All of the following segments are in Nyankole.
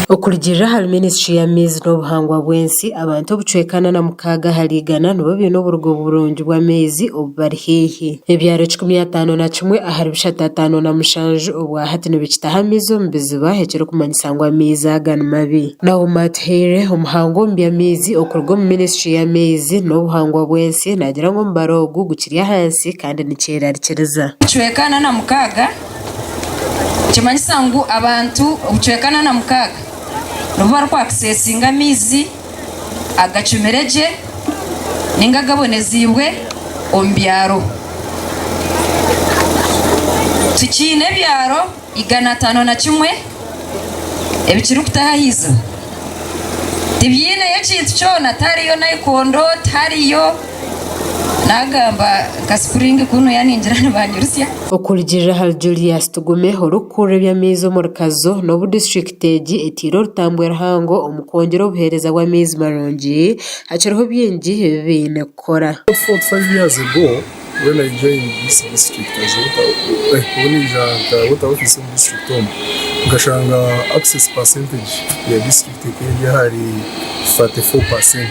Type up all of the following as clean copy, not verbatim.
Okurugiirira ahari minisiture y'amaizi n'obuhangwa bw'ensi, abantu obucweka 46 ahari igana nibo baine oburugo burungi bw'amaizi obu bari haihi. Ebyaro 51 ahari 357 obwa hati nibikitaho amaizi omu biziba ekirikumanyisa ngu amaizi aga ni mabi. Naomi Atuhaire, omuhangu omu by'amaizi okuruga omu minisiture y'amaizi n'obuhangwa bw'ensi naagira ngu omubaro ogu gukiri ahansi kandi nikyerarikiriza. Obucweka 46 nikimanyisa ngu abantu obucweka 46 nibo barikwakisesinga amaizi agacumire gye ninga agaboneziibwe omu byaro. Tukiine ebyaro 501 ebikirikutaha aha iziba. Tibyineyo kintu kyona, tihariyo nayikondo, tihariyo nagamba nka sipuringi kunuya ningira nibanyurusya. Okurugiirira ahari Julius Tugume orikukurira eby'amaizi omuri Kazo, n'obu disiturikiti egi etaire orutambwe ruhango omu kwongyera obuheereza bw'amaizi marungi, hakiriho bingi ebi baine kukora. When I joined this district as water obu naija nka water officer omu district omu, nkashanga access percentage ya district ekaba eri ahari 34%.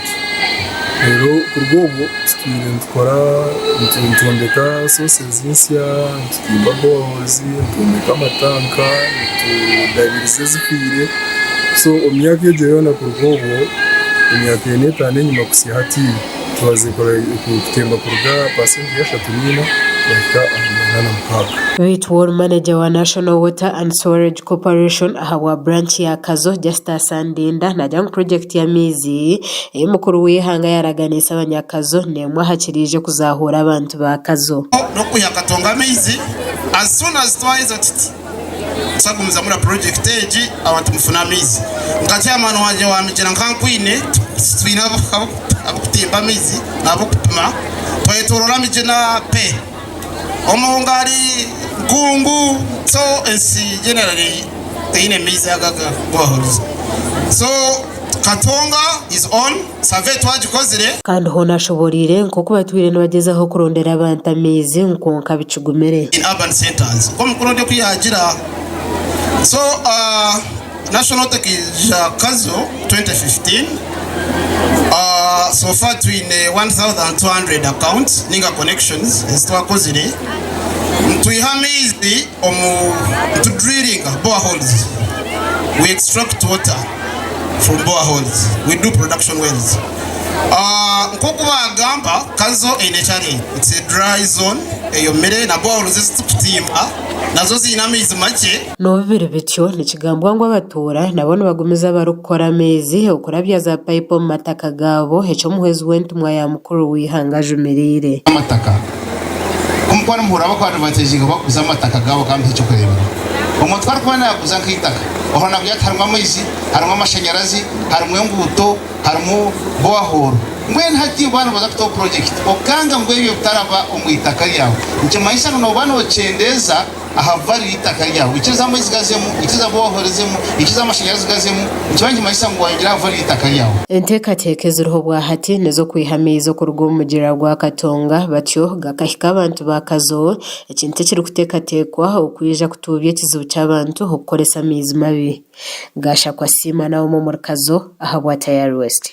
Reero kuruga obwo tutwire nitukora nitwombeka sources nsya, nitutimba boreholes, nitwombeka amatanka, nitudabiriza ezifiire. So omu myaka egyo yoona kuruga obwo, emyaka ena etaano enyima kuhitsya hati, Tubaze kutemba kuruga aha pasenti y'ashatu n'ina kuhika ahari ana na mukaaga. Beitu Ward Manager wa National Water and Sewerage Corporation ahabwa branch ya Kazo, Justus Ndinda naagira ngu purojekiti y'amaizi ei mukuru w'eihanga yaaraganiise abanya-Kazo n'emwe aha kiriije kuzahuura abantu ba Kazo. N'okwiha Katonga amaizi as soon as twaheza tuti twagumizamu na project egi abantu mufune amaizi. Nka chairman wangye wa Migyera nka nkwine twine abakutimba amaizi n'abokupima twetoroora Migyera pe Omungari, Nkungu so ensi generally teine maizi aga ag'okubahuruza so Katonga is on. Survey twagikozire. Kandi hoona ashoboreire nk'oku batwire nibagyezaho kurondera abantu amaizi ngu kwonka bikigumire. In urban centres nk'omukuru ondi oku yaagira. So National Water ekaija Kazo 2015 so far twine 1200 accounts ninga connections ezi twakozire. Nitwiha amaizi omu nitu drillinga boreholes we extract water. from boreholes we do production wells Nk'oku baagamba Kazo eine eki it's a dry zone eyomire na boreholes ezi turikutimba nazo ziine amaizi makye. N'obu biri bityo, nikigambwa ngu abatuura nabo nibagumiza barikukora amaizi okurabya za payipu omu mataka gaabo, eki omuhwezi w'entumwa ya mukuru w'eihanga ajumiriire. Amataka. Ku mukuba nimuhurira bakuadvertisinga bakuguza amataka gaabo ka mbihe eky'okureeberaho. Omuntu ku arikuba naaguza nk'eitaka, ohurira naagira ati harimu amaizi, harimu amashanyarazi, harimu enguuto, harimu borehole. Mbwenu hati baaba nibaza kutaho purojekiti, okanga ngu ebyo bitaraba omu itaka ryawe, nikimanyisa ngu nooba nookyendeeza aha value y'eitaka ryawe. Ikiriza amaizi gazemu, ikiriza borehole ezemu, ikiriza amashanyarazi gazemu, nikiba nikimanyisa ngu waayongyera aha value y'eitaka ryawe. Enteekateeka eziriho obwahati n'ez'okwiha amaizi okuruga omu mugyera gwa Katonga batyo gakahika abantu ba Kazo, ekintu ekirikuteekateekwa okwija kutuubya ekizibu ky'abantu okukoresa amaizi mabi. Gashakwa Siima Naomi omuri Kazo ahabwa Tayari West.